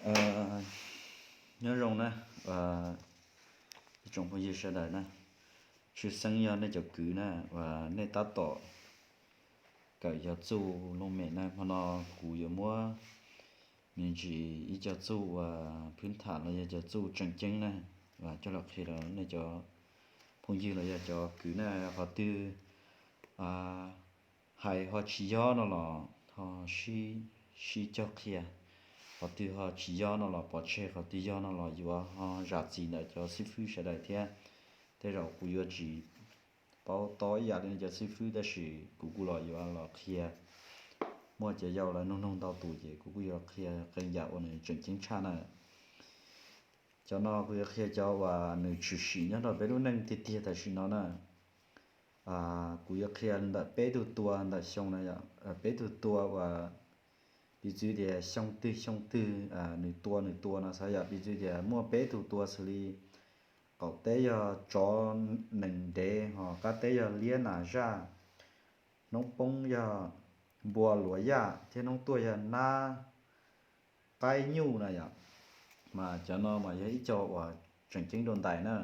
Nyob zoo na, ib tsoom phooj ywg sawv daws na, tshwj xeeb yog nej cov kwv na, uas nej tab tom kawm cov txuj looj mem na, hmo no kuv yuav muab me ntsis ib co txuj uas phwb tham los yog cov txuj tseem ceeb na, uas coj los qhia rau nej cov phooj ywg los yog cov kwv na, qhov twg hais ho tsis yob no los ho sib cog qhia, qhov twg ho tsis yob no los pov tseg, qhov twg yog no los yuav ho zam txim ntawm cov xib fwb sawv daws thiab. Tej zaum kuv yuav tsis paub tob ib yam li nej cov xib fwb tab sis kuv kuj los yuav los qhia, muaj cov yau lawv nug nug ntau tus ces kuv kuj yuav qhia qee yam uas nws tseem ceeb tshaj na. Cov no kuv yuav qhia cov uas nws tshwm sim nyob rau peb lub neej tiag tiag tam sim no na. Kuv yuav qhia ntawm peb tug tua ntawm xyoo na yom, peb tug tua uas piv txwv tias xyoo twg xyoo twg nws tua nws tua no xav yom, piv txwv tias muaj peb tug tua xws li qaum teb yog tsov nees ntev, ho qab teb yog liab nas zaj, hnoob poob yog npua luav yaj thiab hnoob tuaj yog nab qaib nyuj na yom. Mas cov no mas yog ib co uas tseem ceeb dua ntais na.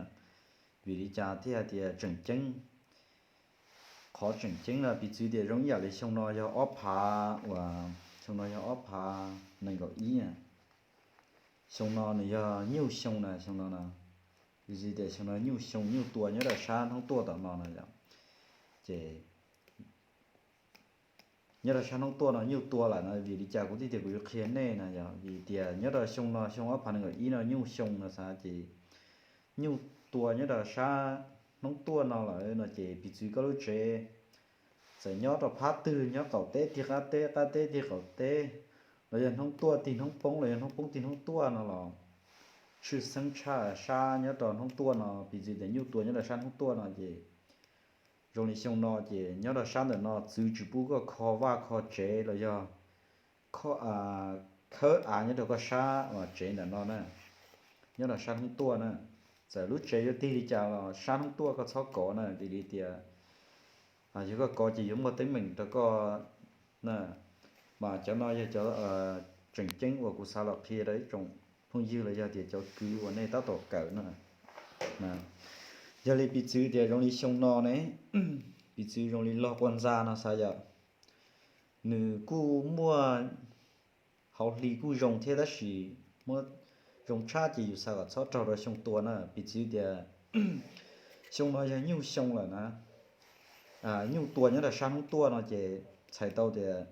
Vim li cas thiaj hais tias tseem ceeb? Qhov tseem ceeb no piv txwv tias zoo ib yam li xyoo no yog ob phav uas, xyoo no yog ob phav nees nkaum ib, xyoo no nws yog nyuj xyoo na, xyoo no na, piv txwv tias xyoo no nyuj xyoo, nyuj tua nyob rau sab hnoob tuaj tom no na yom. Ces nyob rau sab hnoob tuaj no nyuj tua lawm no, vim li cas kuv thiaj tias kuv yuav qhia nej na yom, vim tias nyob rau xyoo no xyoo ob phav nees nkaum ib no nyuj xyoo no xav ces nyuj tua nyob rau sab hnoob tuaj no lawm no ces piv txwv koj lub tsev txawm nyob rau phab twg, nyob qaum teb tig qab teb, qab teb tig qaum teb, los yog hnoob tuaj tig hnoob poob, los yog hnoob poob tig hnoob tuaj no los tshwj xeeb tshaj sab nyob rau hnoob tuaj no, piv txwv tias nyuj tua nyob rau sab hnoob tuaj no ces zoo li xyoo no ces nyob rau sab ntawm no txwv tsis pub koj kho vaj kho tsev los yog khawb av nyob rau koj sab uas tsev ntawm no na, nyob rau sab hnoob tuaj na. Txawm lub tsev yuav tig li cas los sab hnoob tuaj koj txhob kov na, vim li tias yog koj kov ces yuav muaj teeb meem rau koj na. Mas cov no yog cov tseem ceeb uas kuv xav los qhia rau ib tsoom phooj ywg los yog tias cov kwv uas nej tab tom kawm na. Yog li piv txwv tias zoo li xyoo no ne, piv txwv zoo li log kua ntxa no xav yom, nws kuj muaj hauv hli kuj zoo thiab tab sis muab zoo tshaj ces yus xav kom txhob raug rau xyoo tua na. Piv txwv tias xyoo no yog nyuj xyoo lawm na, nyuj tua nyob rau sab hnub tuaj no ces txhais tau tias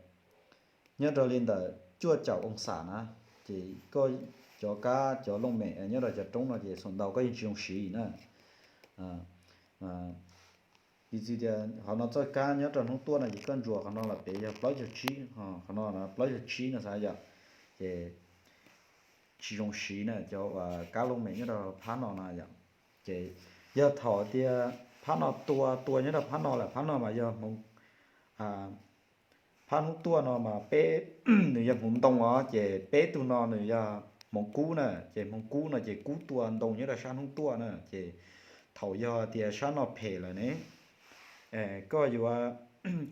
nyob rau li ntawm cuaj caum oo xam na, ces koj cov kab cov looj mem nyob rau cov roob no ces xav ntau koj yeej tsis zoo siv na. Piv txwv tias qhov no txoj kab nyob rau hnub tuaj no ces koj ntsuas qhov no los pem yog plaub caug tsib, qhov no plaub caug tsib no xav yom, ces tsis zoo siv na cov uas kab looj mem nyob rau phab no na yom. Ces yog thaum tias phab no tua tua nyob rau phab no lawm, phab no mas yog hmoov, phab hnub tuaj no mas peb, nws yog hmoov ntoo os, ces peb tug no nws yog hmoov kub na, ces hmoov kub no ces kub tua ntoo nyob rau sab hnub tuaj na, ces thaum yog tias sab no phem lawm ne, koj yuav,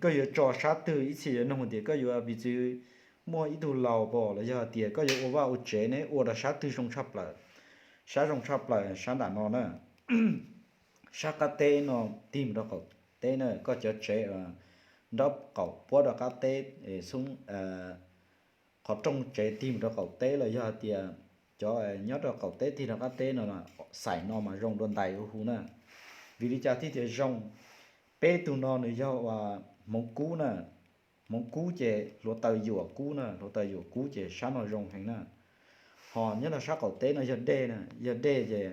koj yuav tso sab twg, ib txhia yuav nug tias koj yuav piv txwv muaj ib tug laus pom los yog tias koj yuav ua vaj ua tsev ne ua rau sab twg zoo tshaj plaws. Sab zoo tshaj plaws sab nram no na, sab qab teb no tig mus rau qaum teb na, koj cov tsev nraub qaum puab rau qab teb, xub qhov rooj tsev tig mus rau qaum teb los yog hais tias cov nyob rau qaum teb tig rau qab teb no, xaim no mas zoo dua ntais ua hu na. Vim li cas thiaj tias zoo? Peb tug no nws yog uas hmoov kub na, hmoov kub ces hluav taws yuam kub na, hluav taws yuam kub ces sab no zoo heev na. Ho nyob rau sab qaum teb no yog dej na, yog dej ces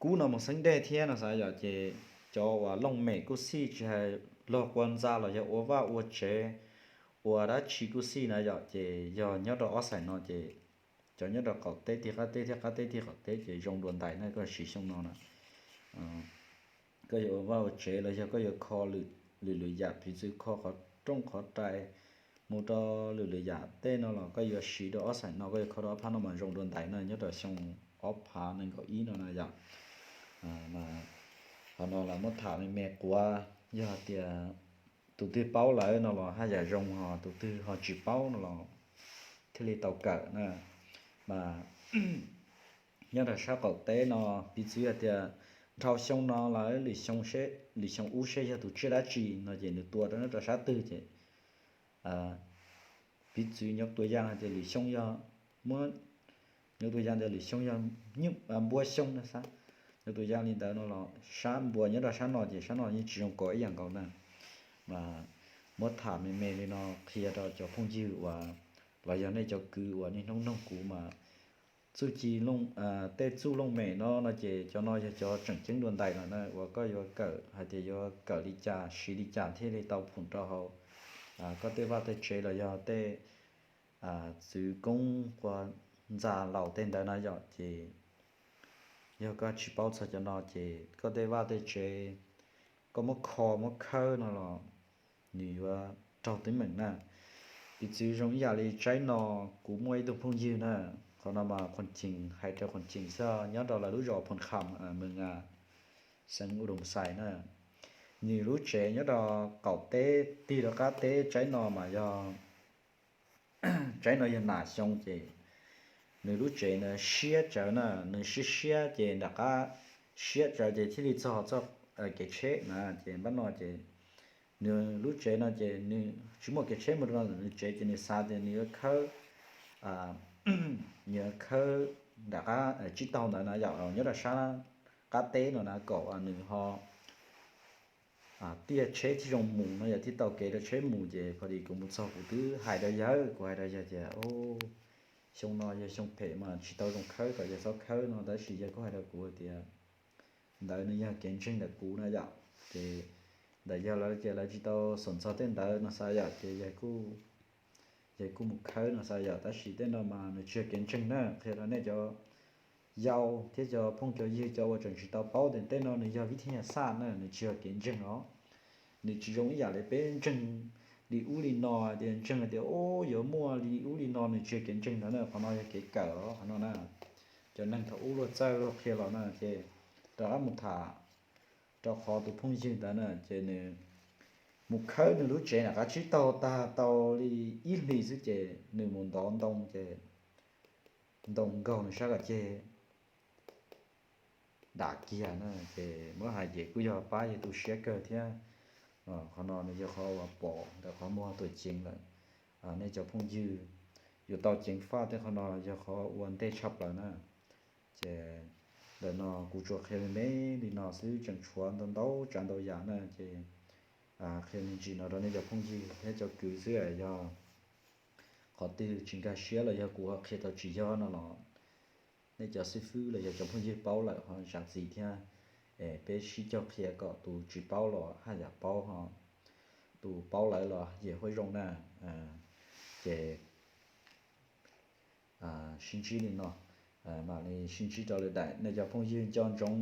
kub no mus xeeb dej thiab no xav yom, ces cov uas looj mem kuj xij, tsis hais log kua ntxa los yog ua vaj ua tsev, ua dab tsi kuj xij na yom, ces yog nyob rau ob xaim no ces cov nyob rau qaum teb tig qab teb thiab qab teb tig qaum teb ces zoo dua ntais na, koj siv xyoo no na. Koj yuav ua vaj ua tsev los yog koj yuav kho lwm lwm yam, piv txwv kho qhov rooj qhov rais mus rau lwm lwm yam tej no los koj yuav siv rau ob xaim no, koj yuav kho rau ob phab no mas zoo dua ntais na, nyob rau xyoo ob phav nees nkaum ib no na yom. Qhov no los muab tham me me quav, yog tias tus twg paub lawm no los haj yam zoo, ho tus twg ho tsis paub no los thiaj li tau kawm na. Mas nyob rau sab qaum teb no, piv txwv hais tias dhau xyoo no lawm, lwm xyoo ub seb yog tus tsiaj dab tsi no ces nws tua rau nyob rau sab twg ces piv txwv nyob tua yaj hais tias lwm xyoo yog, muab, nyob tua yaj tias lwm xyoo yog npua xyoo na xav, nyob tua yaj li ntawd no los sab npua nyob rau sab no ces sab no yeej tsis zoo kov ib yam nkaus na. Mas muab tham me me li no qhia rau cov phooj ywg uas, los yog nej cov kwv uas niaj hnub noog kuv mas txuj ci, tej txuj looj mem no no ces cov no yog cov tseem ceeb dua ntais no na, uas koj yuav kawm hais tias yuav kawm li cas siv li cas thiaj li tau phoom rau hauv koj tej vaj tej tsev los yog tej txwv koob qua ntxa laus tej ntawd na yom. Ces yog koj tsis paub txog cov no ces koj tej vaj tej tsev, koj muab kho muab khawb no los nws yuav raug teeb meem na. Piv txwv zoo ib yam li tsaib no, kuv muaj ib tug phooj ywg na, qhov no mas qhov cheem hais rau qhov cheem xwb, nyob rau lawv lub zos Phoos Kham, Mws As, xeev U Doos Xais na. Nws lub tsev nyob rau qaum teb tig rau qab teb tsaib no mas yog, tsaib no yog nas xyoo ces nws lub tsev na siab tsawv na, nws siab siab ces nram qab siab tsawv ces thiaj li txog txoj kev tsheb na. Ces npab no ces nws lub tsev no ces nws tsis muaj kev tsheb mus rau nws tsev ces nws xav tias nws yuav khawb, nws yuav khawb nram qab tsib taug ntawd na yom, nyob rau sab qab teb no na kom nws ho tiaj tsheb thiaj zoo mus no yom, thiaj tau kev rau tsheb mus. Ces pho dis kuv mus txog kuv twb hais rau yawg, kuv hais rau yawg tias, xyoo no yog xyoo phem mas tsis tau zoo khawb, kom yawg txhob khawb no, tab sis yawg kuj hais rau kuv tias ntawd nws yog kev ntseeg ntawm kuv na yom. Ces ntawm yawg lawv ces lawv tsis tau xom txog tej ntawd no xav yom, ces yawg kuj mus khawb no xav yom, tab sis tej no mas nws tsis yog kev ntseeg na, qhia rau nej cov yau thiab cov phooj cov ywg cov uas tseem tsis tau paub tias tej no nws yog vib thib nyas xaj na, nws tsis yog kev ntseeg os. Nws tsis zoo ib yam li peb ntseeg li ub li no tias ntseeg tias yuav muaj li ub li no, nws tsis yog kev ntseeg ntawd na, qhov no yog kev kawm os qhov no na. Cov neeg thaum ub luag txawj luag qhia los na, ces rov qab mus tham rau qhov tus phooj ywg ntawd na, ces nws mus khawb nws lub tsev nram qab tsib taug tag tau li ib hlis xwb ces nws mus ntov ntoo ces ntoo nkaug nws sab kom ceg dam kiag na. Ces muab hais ces kuj yog pab yawg tu siab kawg thiab. Qhov no nws yog qhov uas pom ntawm qhov muag tuam ceev lawm. Nej cov phooj ywg yuav tau ceev faj tej qhov no yog qhov ua ntej tshaj plaws na. Ces ntawm no kuv tsuas qhia me me li no xwb, tseem tshuav ntau ntau tsav ntau yam na, ces qhia me ntsis no rau nej cov phooj ywg thiab cov kwv xwb. Yog qhov twg tsis nkag siab los yog kuv ho qhia tau tsis yog no los nej cov xib fwb los yog cov phooj ywg paub lawm ho zam txim thiab. Peb sib cog qhia kom tus tsis paub los haj yam paub ho, tus paub lawm los yam huab zoo na. Ces sib ntsib li no, mam li sib ntsib rau lwm daim. Nej cov phooj ywg nco ntsoov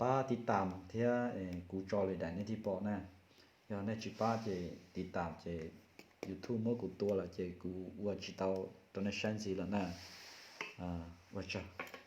pab tiv tam thiab kuv tso lwm daim nej thiaj pom na. Yog nej tsis pab ces tiv tam ces YouTube muab kuv tua lawm ces kuv ua tsis tau rau nej saib ntxiv lawm na. Ua tsaug.